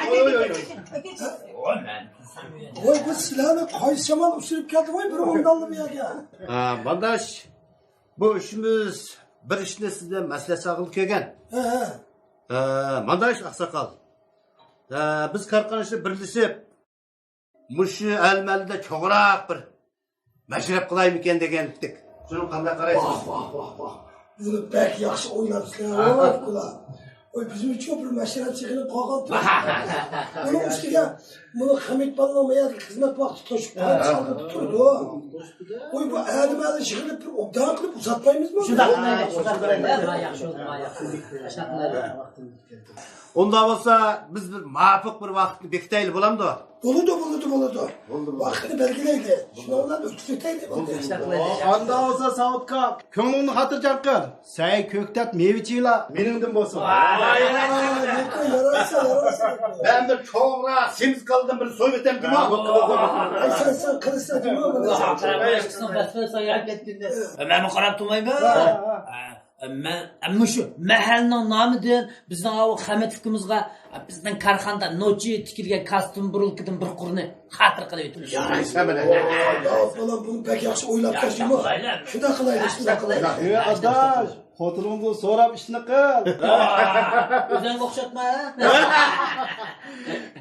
ۋوي، بۇ سىلەرنى قايسى شامال ئۇچۇرۇپ كەلدى ۋوي، بىر ئومدانلا بۇ يەرگە. ھە، مانداش، بۇ ئۈچىمىز بىر ئىشنى سىزدىن مەسلىھەت سالغىلى كەلگەن. ھە، ھە. ھە، مانداش ئاقساقال. ھە، بىز كارخانىچىلار بىرلىشىپ، مۇشۇ ئەلمەلدە چوڭراق بىر مەشرەپ قىلايمىكەن دېگەنتىك. شۇنىڭغا قانداق قارايسىز؟ ۋاھ، ۋاھ، ۋاھ، ۋاھ. بۇنى بەك ياخشى ئويلاپسىلەر، ۋاي ئۇكىلار. ۋاي، بىزمۇ بىر مەشرەپ چېقىلىپ قالغان. بۇنىڭ ئۈستىگە مۇنۇ خەمىت بالىنىڭ بۇ يەردىكى خىزمەت ۋاقتى توشۇپ قالدى، چالدىرىپ تۇرىدۇ. ۋاي، بۇ ئەلمەلدە يىغىلىپ بىر ئوبدان قىلىپ ئۇزاتمايمىزمۇ؟ شۇنداق قىلايلى، شۇنداق قىلايلى. ياخشى بولدى، ياخشى. ئۇنداق بولسا، بىز بىر مۇۋاپىق بىر ۋاقىتنى بېكىتەيلى، بولامدۇ؟ بولىدۇ، بولىدۇ، بولىدۇ. بولدى، بولدى. ۋاقىتنى بەلگىلەيلى. شۇنىڭ بىلەن ئۆتكۈزۈۋېتەيلى، بولدى. ئۇنداق بولسا، ساۋۇت ئاكا، كۆڭلۈڭنى خاتىرجەم قىل. سەي كۆكتات مېۋە چىۋىلا مېنىڭدىن بولسۇن. ۋاي، ۋاي، ۋاي. يارايسا، يارايسا. مەن بىر چوڭراق سېمىز كالىدىن بىر سويۇۋېتەمدىمۇ؟ ھە، بولدى، بولدى. ئەي، سەن، سەن قىلىسەن دېمە بۇنى. مەنمۇ قاراپ تۇرمايمەن. ھە. مەن، مەن مۇشۇ مەھەللىنىڭ نامىدىن بىزنىڭ ئاۋۇ خەمەتلىكىمىزغا، بىزنىڭ كارخانىدا نوچى تىكىلگەن كاستيۇم بۇرۇلكىدىن بىر قۇرنى خاتىرە قىلىۋېتىمىز. يارايسەن مانا. ياق، بالام، بۇنى بەك ياخشى ئويلاپ ياخشى تاپتىڭ. قىلايلى. شۇنداق قىلايلى، شۇنداق قىلايلى. ئى ئاداش، خوتۇنۇڭدىن سوراپ ئىشنى قىل. ئۆزۈڭگە ئوخشاتما، ھە؟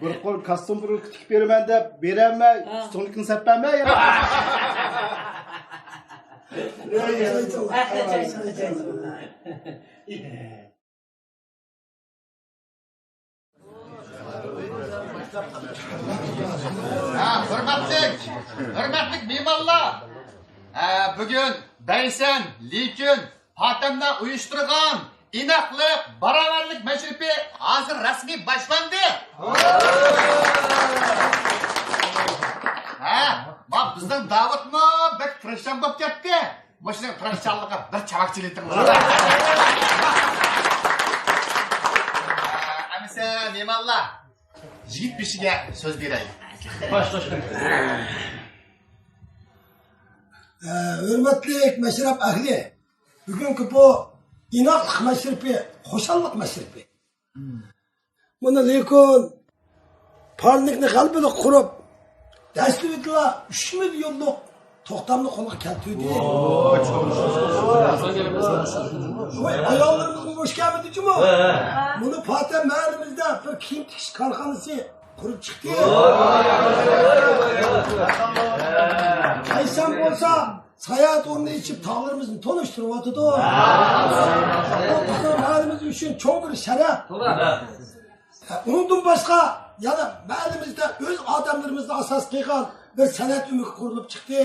بىر قۇر كاستيۇم بۇرۇلكا تىكىپ بېرىمەن دەپ بېرەلمەي، ھە. ئۈستۈڭدىكىنى سەپ بەرمەي. ھە، ھۆرمەتلىك، ھۆرمەتلىك مېھمانلار! ھە، بۈگۈن بەيسەن، لېكىن پاتەمدە ئۇيۇشتۇرغان ئىناقلىق، باراۋەرلىك مەشرىپى ھازىر رەسمىي باشلاندى. ھە، ما بىزنىڭ داۋۇتمۇ بەك تىرىشچان بولۇپ كەتتى. مۇشۇنىڭ تىرىشچانلىقىغا بىر چاۋاك چېلىۋېتىڭلار. ئەمىسە، مېھمانلار، يىگىت بېشىگە سۆز بېرەي. ھە، ھۆرمەتلىك مەشرەپ ئەھلى، بۈگۈنكى بۇ ئىناقلىق مەشرىپى، خۇشاللىق مەشرىپى. مانا لېكىن پارنىكنى غەلىبىلىك قۇرۇپ، دەسلىپىدىلا ئۈچ مىليونلۇق توختامنى قولغا كەلتۈردى. ۋاي، ئاياللىرىمىزمۇ بوش كەلمىدى جۇمۇ. مۇنى پاتەم مەھەللىمىزدە بىر كىيىم تىكىش كارخانىسى قۇرۇپ چىقتى. قايسام بولسا ساياھەت ئورنى ئېچىپ، تاغلىرىمىزنى تونۇشتۇرۇۋاتىدۇ. بۇ بىزنىڭ مەھەللىمىز ئۈچۈن چوڭ بىر شەرەپ. ئۇنىڭدىن باشقا، يەنە مەھەللىمىزدە ئۆز ئادەملىرىمىزنى ئاساس قىلغان بىر سەنئەت ئۆمىكى قۇرۇلۇپ چىقتى.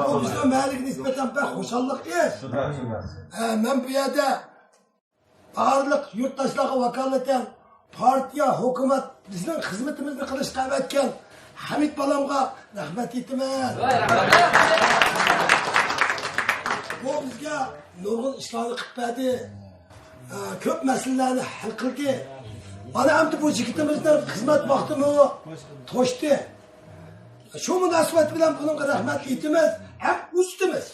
بۇ بىزنىڭ مەھەللىگە نىسبەتەن بەك خۇشاللىق ئىش. مەن بۇ يەردە بارلىق يۇرتداشلارغا ۋاكالىتەن پارتىيە، ھۆكۈمەت بىزنىڭ خىزمىتىمىزنى قىلىشقا ئەۋەتكەن ھەمىت بالامغا رەھمەت ئېيتىمەن. بۇ بىزگە نۇرغۇن ئىشلارنى قىلىپ بەردى. ئە، كۆپ مەسىلىلەرنى ھەل قىلدى. مانا ئەمدى بۇ يىگىتىمىزنىڭ خىزمەت ۋاقتىمۇ توشتى. شۇ مۇناسىۋەت بىلەن بۇنىڭغا رەھمەت ئېيتىمىز ھەم ئۇزىتىمىز.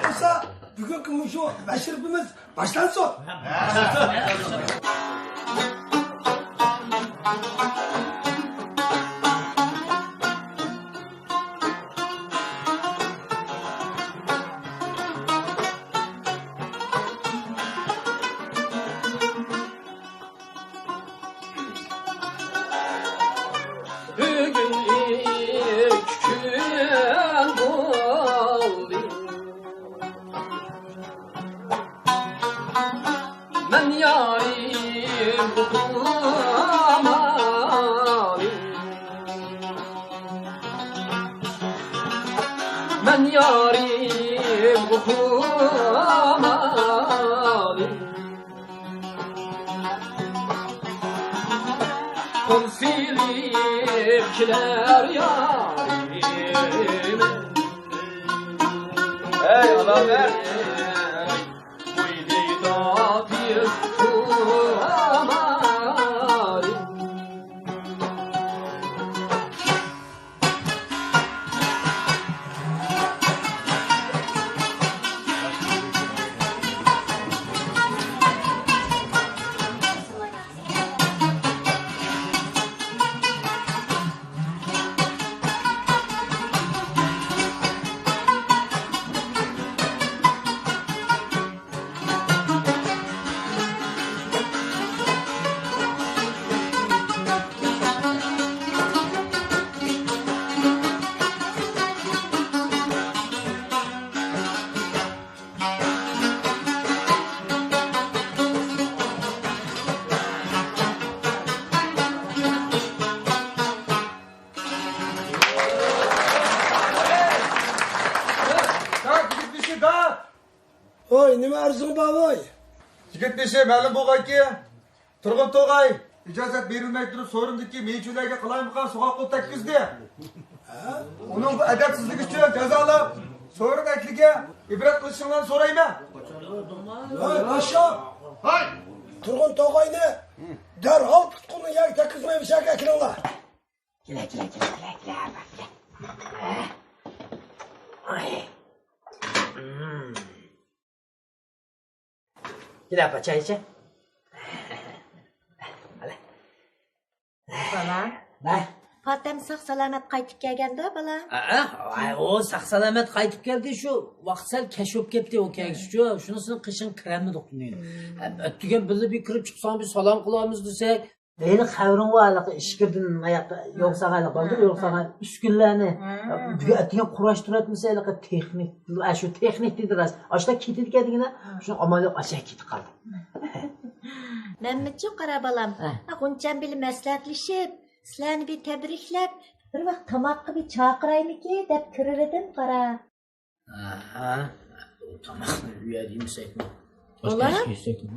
بولسا بۈگۈنكى مۇشۇ مەشرىپىمىز باشلانسۇن. بۈگۈن ئىككى كۈن بولدى. مەن يارىم ئۇقۇلمىدىم. مەن يارىم ئۇقۇلمىدىم. قول سېلىپ كېلەر يارىم. ھەي، ئالامەت! ئۆزۈڭ بار ۋاي. يىگىت بېشى مەلۇم بولغانكى، تۇرغۇن توغاي ئىجازەت بېرىلمەي تۇرۇپ، سورۇندىكى مېيىچۈنلەرگە قالايمىقان سوغۇق قول تەگكۈزدى. ھە؟ ئۇنىڭ بۇ ئەدەپسىزلىكى ئۈچۈن جازالاپ، سورۇن ئەھلىگە ئىبرەت قىلىشىڭلارنى سورايمەن. ھەي، پاشا! ھەي! تۇرغۇن توغاينى دەرھال تۇتقۇنلۇق يەرگە تەگكۈزمەي مۇشۇ يەرگە ئەكىلىڭلار. كېلە، كېلە، كېلە، كېلە، كېلە. كېلە، ئاپا، چاي ئىچە. بالا. ۋاي. پاتەم ساق سالامەت قايتىپ كەلگەندۇ، بالا؟ ھەئە، ۋاي، ئۇ ساق سالامەت قايتىپ كەلدى، شۇ ۋاقىت سەل كەچ بولۇپ كەتتى ئۇ كەلگۈچە، شۇنىسىنىڭ قېشىنى كىرەلمىدۇق دېگەن. ئەتىگەن بىللە بىر كىرىپ چىقساڭ، بىر سالام قىلارمىز دېسەك، ھېلى خەۋىرىڭ بار، ھېلىقى ئىچكىرىدىن ئاياققا يوق سالغان، ھېلىقى بالدۇر يوق سالغان ئۈسكۈنىلەرنى. ھە. بۈگۈن ئەتىگەن قۇراشتۇرۇۋەتمىسە، ھېلىقى تېخنىك، ئە، شۇ تېخنىك دېدى راست. ئاشۇنداق كېتىدىكەن دېگىنە، ھە. شۇ ئامال يوق، ئاشۇ كېتىپ قالدى. مەممىتجان، قارا بالام، ھە. غۇنچەم بىلەن مەسلىھەتلىشىپ، سىلەرنى بىر تەبرىكلەپ، بىر ۋاق تاماققا بىر چاقىرايمىكىن دەپ كىرىۋىدىم، قارا. ئاھا، ئۇ تاماقنى ئۆيدە يېمىسەكمۇ؟ باشقا يەردە يېسەكمۇ؟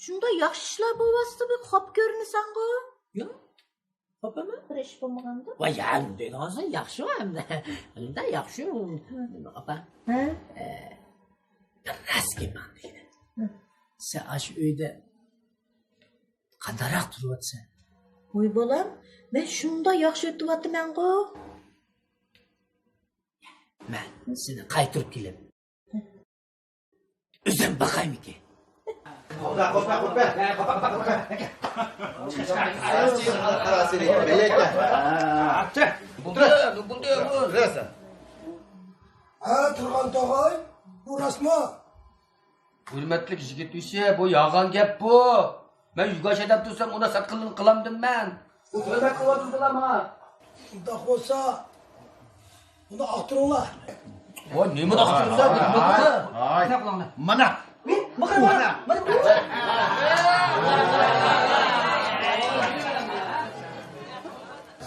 شۇنداق ياخشى ئىشلار بولۇۋاتسا بىر خاپا كۆرۈنىسەنغۇ؟ ياق، خاپىمەن. بىر ئىش بولمىغاندا؟ ۋاي، يا، دەيدىغانسەن ياخشىغۇ ئەمدى. ئەمدى ياخشى. ھە. ئاپا. ھە؟ ئە، بىر راست گەپ ماڭا دېگىنە. ھە. سەن ئاشۇ ئۆيدە قانداقراق تۇرۇۋاتىسەن؟ ۋاي بالام، مەن شۇنداق ياخشى ئۆتۈۋاتىمەنغۇ. مەن سېنى قايتۇرۇپ كېلىپ، ئۆزۈم باقايمىكىن؟ ھە، تۇرغان توغاي، بۇ راستمۇ؟ ھۆرمەتلىك يىگىت بېشى، بۇ يالغان گەپ بۇ. مەن يۈگاش ئادەم تۇرسام، ئۇنداق ساتقىنلىقنى قىلامدىم مەن. ھۆرمەت قىلىۋاتىدىلا ماڭا. ئۇنداق بولسا، ئۇنى ئاختۇرۇڭلار. ۋاي، نېمىنى ئاختۇرىسەن؟ ۋاي، ۋاي. مانا. مانا، مانا، مانا.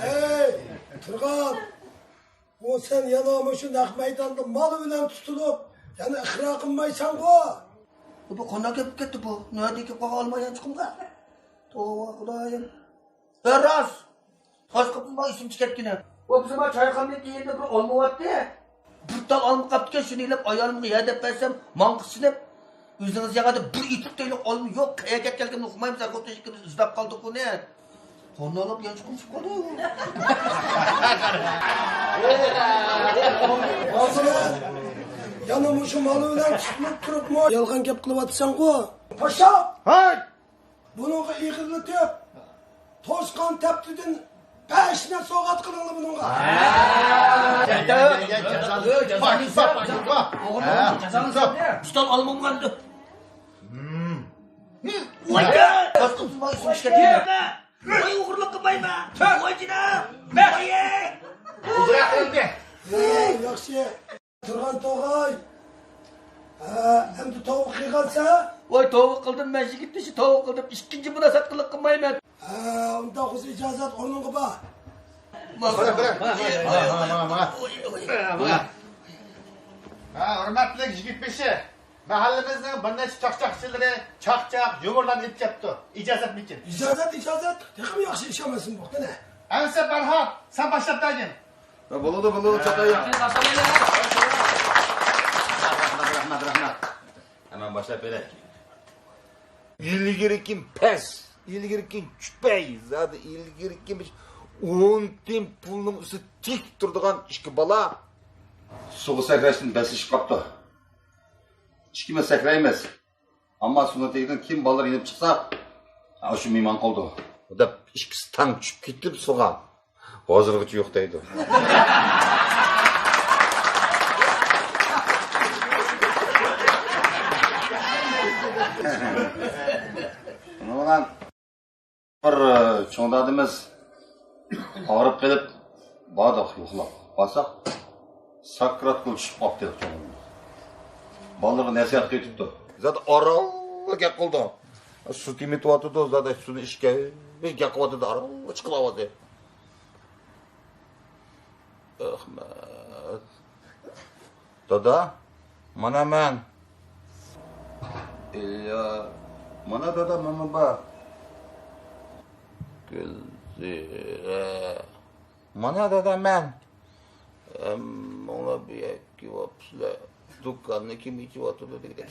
ھەي، تۇرغان. ئۇ سەن يەنە مۇشۇ نەق مەيداندا مال بىلەن تۇتۇلۇپ، يەنە ئىقرار قىلمايسەنغۇ؟ بۇ قانداق گەپ كەتتى بۇ؟ نۆۋەتتىكى قالغان ئالما يانچۇقۇمغا. توۋا خۇدايىم. ھە، راست. تاش قاپىسىما ئېسىمچە كەتكىنە. ئۇ بىزما چايخانىنىڭ كەينىدە بىر ئالما بارتى. بىر تال ئالما قاپتىكەن، شۇنى ئېلىپ ئايالىمغا يە دەپ بەرسەم، ماڭقىسىنىپ، ئۆزىڭىز ياغادا بىر ئېتىق تېيىلىق ئالما يوق، قەيەرگە كەتكەنلىكىنى ئۇقمايمىز، ئەر خوتۇن ئىككىمىز ئىزدەپ قالدۇق ئۇنى. قورنالاپ يانچۇقۇم چىقىپ قالدى. يەنە مۇشۇ مال بىلەن تۇتۇلۇپ تۇرۇپمۇ يالغان گەپ قىلىۋاتىسەنغۇ؟ پاشا! ھەي! بۇنىڭغا ئېغىرلىتىپ، توشقان تەپتىدىن بەش نەچچە سوۋغات قىلىڭلار بۇنىڭغا. ئۇستام ئالمامغاندۇ. ۋاي، ۋاي، ۋاي، ۋاي، ئوغرىلىق قىلمايمەن. ۋاي جېنىم. ۋاي. ئۇزراق ئۆلدى. ھەي، ياخشى. تۇرغان توغاي. ھە، ئەمدى توۋا قىلغانسەن؟ ۋاي، توۋا قىلدىم مەن، يىگىت بېشى، توۋا قىلدىم. ئىككىنچى بۇنى ساتقىنلىق قىلمايمەن. ھە، ئۇنداق بولسا ئىجازەت ئورنۇڭغا بار. ماڭا، ماڭا، ماڭا. ھە، ھۆرمەتلىك يىگىت بېشى. مەھەللىمىزنىڭ بىر نەچچە چاقچاقچىلىرى چاقچاق، يۇمۇرلارنى ئېلىپ كەپتۇ. ئىجازەتمىكىن؟ ئىجازەت، ئىجازەت. تېخىمۇ ياخشى ئىش ئەمەسمۇ بۇ، قېنى؟ ئەمىسە بەرھام، سەن باشلاپ بەرگىن. بولىدۇ، بولىدۇ، چاتايا. رەھمەت، رەھمەت، رەھمەت. ھە، مەن باشلاپ بېرەي. ئىلگىرىكىم پەس، ئىلگىرىكىم چۈپەي، زادى ئىلگىرىكىم ئون تىيىن پۇلنىڭ ئۈستىدە تىك تۇرىدىغان ئىككى بالا سۇغا سەكرەشتىن بەسلىشىپ قاپتۇ. ئىككىمىز سەكرەيمىز. ئەمما سۇنىڭ تېگىدىن كىم بالىلىرى يېنىپ چىقسا، ئاشۇ مېھمان قىلىدۇ. دەپ ئىككىسى تەڭ چۈشۈپ كېتىپ سۇغا. ھازىرغىچە يوق دەيدۇ. بۇنىڭ بىلەن بىر، ئە، چوڭ دادىمىز ئاغرىپ قېلىپ باردۇق، يوقلاپ بارساق، ساكرات كۈل چۈشۈپ قاپتۇ. بالىلارغا نەسىھەت قىلىۋېتىپتۇ. زادى ئارانلا گەپ قىلىدۇ. سۇ تېمىتىۋاتىدۇ، زادى سۇنى ئىچكەن گەپ قىلىۋاتىدۇ، ئارانلا چىقىدۇ ئاۋازى. ئەخمەت. دادا، مانا مەن. ئىليا. مانا دادا، مانا بار. گۈلزىرە. مانا دادا، مەن. ھەممىڭلار بۇ يەرگە كېلىۋاپسىلەر. دۇكاننى كىم ئېچىۋاتىدۇ دېگۈدەك.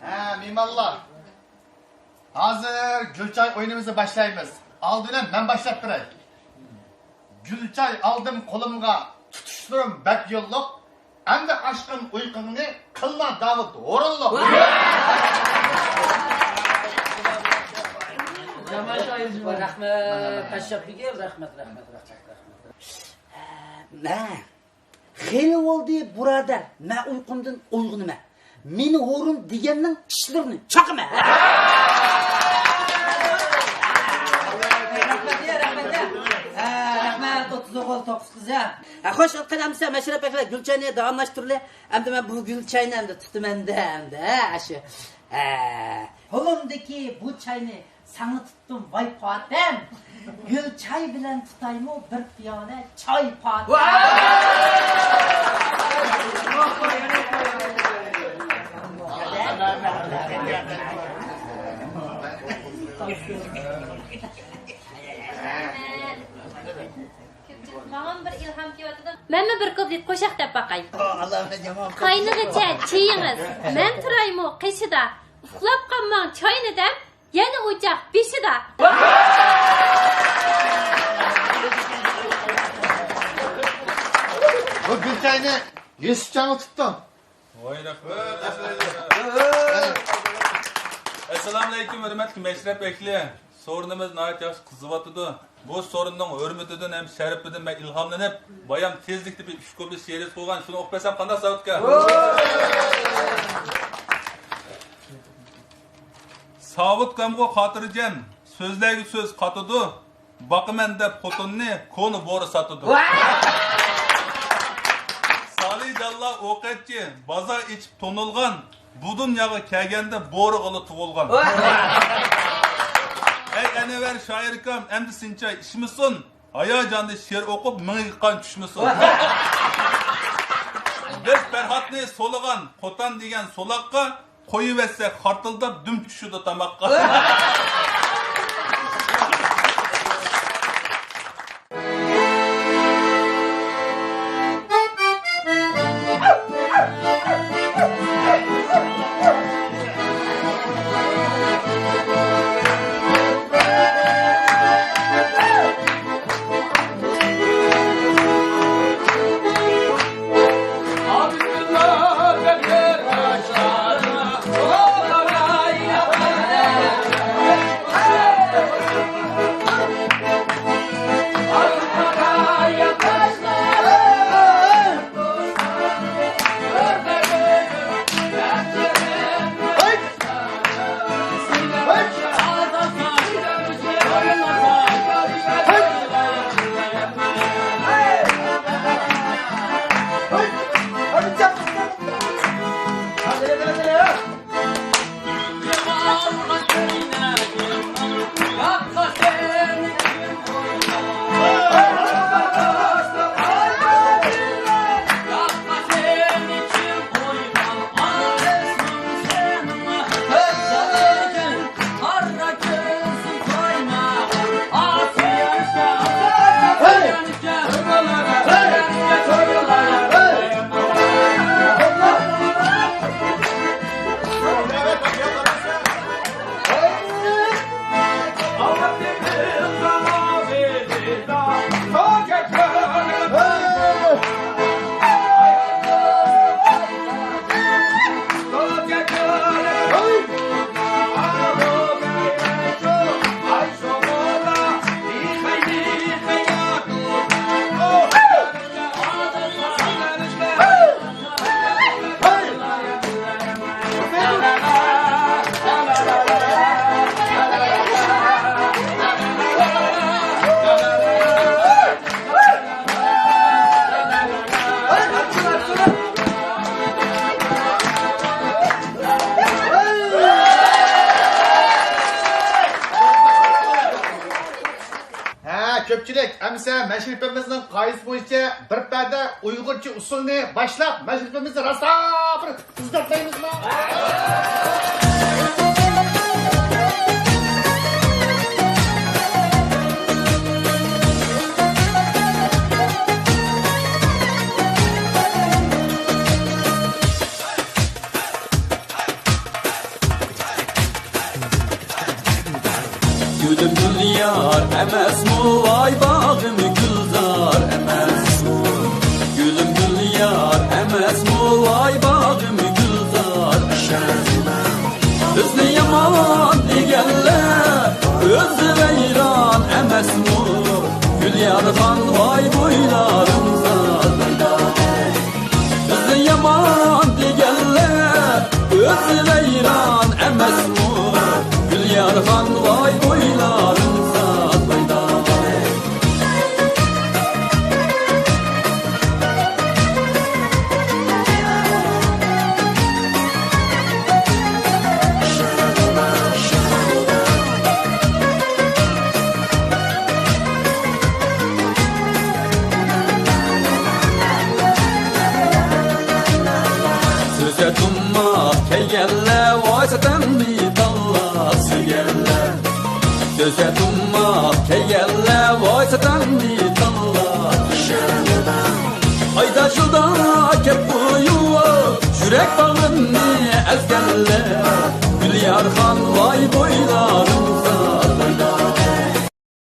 ھە، مېھمانلار. ھازىر گۈلچاي ئويۇنىمىزنى باشلايمىز. ئالدى بىلەن مەن باشلاپ بېرەي. گۈلچاي ئالدىم قولۇمغا، تۇتۇشلىرىم بەك يوللۇق. ئەمدى ئاشقىن ئۇيقۇڭنى قىلما، داۋۇت ھورۇنلۇق. رەھمەت، ئەشرەپ بېگىم، رەھمەت، رەھمەت، رەھمەت، رەھمەت. مە. خېلى بولدى، بۇرادەر، مەن ئۇيقۇمدىن ئويغىنىمەن. مېنى ھورۇن دېگەننىڭ چىشلىرىنى چاقىمەن. رەھمەت، رەھمەت، رەھمەت، ئوتتۇز ئوغۇل، توققۇز قىز، ھە. ھە، خوش، قېنى ئەمىسە، مەشرەپ ئەھلى، گۈل چاينى داۋاملاشتۇرىلى. ئەمدى مەن بۇ گۈل چاينى ئەمدى تۇتىمەن-دە، ئەمدى، ھە، شۇ. ھە، قولۇمدىكى بۇ چاينى ساڭا تۇتتۇم، ۋاي پاتەم! گۈل چاي بىلەن تۇتايمۇ بىر پىيالە چاي، پاتەم! ماڭىمۇ بىر ئىلھام كېلىۋاتىدۇ. مەنمۇ بىر كۇپلېت قوشاق دەپ باقاي. قاينىغىچە چېيىڭىز، مەن تۇرايمۇ قېشىدا، ئۇخلاپ قالماڭ چاينى دەپ، يەنە ئوچاق بېشىدا. بۇ گۈلچاينى يۈسۈپجانغا تۇتتۇم. ۋاي رەھمەت. ئەسسالامۇئەلەيكۇم، ھۆرمەتلىك مەشرەپ ئەھلى. سورۇنىمىز ناھايىتى ياخشى قىزىۋاتىدۇ. بۇ سورۇننىڭ ھۆرمىتىدىن ھەم شەرىپىدىن مەن ئىلھاملىنىپ، بايام تېزلىكتە بىر ئۈچ كۇپلېت شېئىر يېزىپ قويغان، شۇنى ئوقۇپ بەرسەم قانداق، ساۋۇتكا؟ ساۋۇتكامغۇ خاتىرجەم، سۆزلەرگە سۆز قاتىدۇ، باقىمەن دەپ خوتۇننى كونا بورا ساتىدۇ. سالىجانلار ئوقەتچى، بازار ئېچىپ تونۇلغان، بۇ دۇنياغا كەلگەندە بورىغىلا تۇغۇلغان. ئەي ئەنۋەر شائىركام، ئەمدى سىنچاي ئىشمىسۇن، ھاياجاندا شېئىر ئوقۇپ مېڭىگە قان چۈشمىسۇن. بىز پەرھاتنى سولىغان قوتان دېگەن سولاققا قويۇۋەتسەك خارتىلداپ دۈم چۈشىدۇ تاماققا. ئەمسە مەشرىپىمىزنىڭ قائىدىسى بويىچە بىر پەدە ئۇيغۇرچە ئۇسسۇلنى باشلاپ، مەشرىپىمىزنى راسا بىر تېزلەتمەيمىزمۇ؟ گۈلۈم گۈليار ئەمەسمۇ، ۋاي باغرىم گۈلزار ئەمەسمۇ؟ گۈلۈم گۈليار ئەمەسمۇ، ۋاي باغرىم گۈلزار ئەمەسمۇ؟ بىزنى يامان دېگەنلەر ئۆزى ۋەيران ئەمەسمۇ؟ گۈليارخان، ۋاي بويلارىڭ زادىدا. بىزنى يامان دېگەنلەر ئۆزى ۋەيران ئەمەسمۇ؟ گۈليارخان، ۋاي بويلارىڭ زادىدا. سۆزگە تۇماق كەيگەنلەر، ۋاي سەتەڭنى تاللاپ سۆيگەنلەر. سۆزگە تۇماق كەيگەنلەر، ۋاي سەتەڭنى تاللاپ سۆيگەنلەر. ئايدا، يىلدا كەپ قويۇپ، يۈرەك باغرىمنى ئەزگەنلەر. گۈليارخان، ۋاي